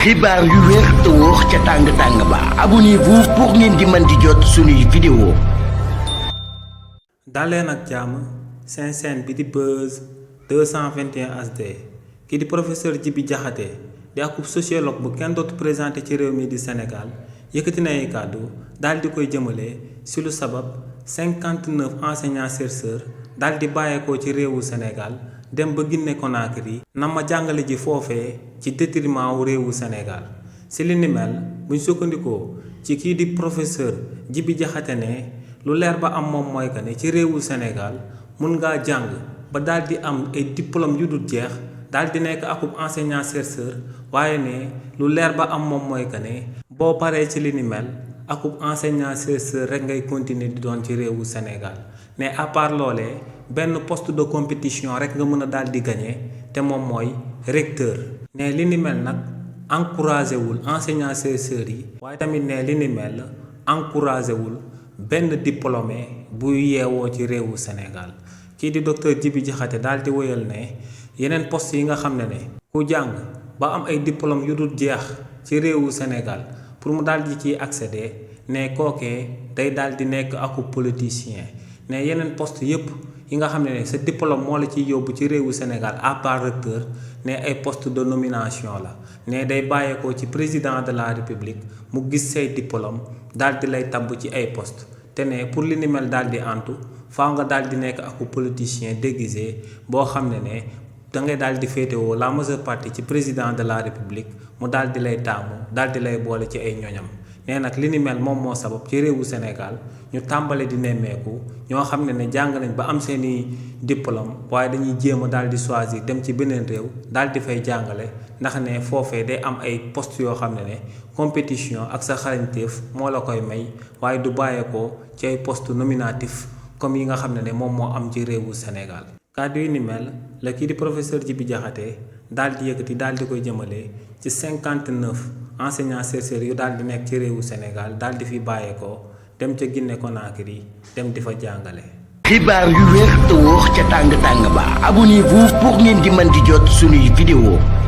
xibaar yu wér te wóor ca tàng ba abonnez-vous pour ngeen di mën di jot suñuy vidéo. daleen ak jàmm seen chaîne bi di Buzz 221 HD kii di professeur Djiby Diakhaté di akub sociologue bu kenn dootu présenté ci réew mi di Sénégal yëkkati na ay kàddu daal di koy jëmale si lu sabab 59 enseignants chercheurs daal di bàyyeekoo ci réewu Sénégal dem ba Guinée Conakry na ma jàngale ji foofee ci détriment wu réewu Sénégal si li ni mel buñ sukkandikoo ci kii di professeur Djiby Diakhaté ne lu leer ba am moom mooy que ne ci réewu Sénégal mun ngaa jàng ba daal di am ay diplôme yu dul jeex daal di nekk akub enseignant chercheur waaye ne lu leer ba am moom mooy que ne boo paree ci li ni mel akub enseignant chercheur rek ngay continuer di doon ci réewu Sénégal ne à part loolee benn poste de compétition rek nga mën a daal di gagné te moom mooy recteur. ne li ni mel nag encouragé wul enseignant chercheurs yi waaye tamit ne li ni mel encouragé wul benn diplômé buy yeewoo ci réewu Sénégal kii di docteur Djiby Diakhaté daal di wéyal ne yeneen poste yi nga xam ne ku jàng ba am ay diplôme yu dul jeex ci réewu Sénégal pour mu daal di ciy accéder ne kookee day daal di nekk aku politicien ne yeneen poste yépp yi nga xam ne sa diplôme moo la ciy yóbbu ci réewu Sénégal à part recteur ne ay poste de nomination la ne day bàyyeekoo ci président de la république mu gis say diplôme daal di lay tabb ci ay poste te ne pour li ni mel daal di antu faaw nga daal di nekk aku politicien déguisé boo xam ne da ngay daal di féetewoo la majeure partie ci président de la république mu daal di lay taamu daal di lay boole ci ay ñoñam nee nag li ni mel moom moo sabab ci réewu Sénégal ñu tàmbale di nemmeeku ñoo xam ne jàng nañ ba am seeni diplôme waaye dañuy jéem a daal di choisir dem ci beneen réew daal di fay jàngale ndax ne foofee day am ay poste yoo xam ne compétition ak sa xarañteef moo la koy may waaye du bàyyeekoo ci ay poste nominatif comme yi nga xam ne moom moo am ci réewu Sénégal. kàddu yi ni mel la kii di professeur Djiby Diakhaté daal di yëkkati daal di koy jëmale ci 59 enseignants chercheurs yu daal di nekk ci réewu Sénégal daal di fi bàyyeekoo dem ca Guinée Conakry dem di fa jàngale. xibaar yu wér te wóor ca tàng ba abonnez-vous pour ngeen di mën di jot suñuy vidéo.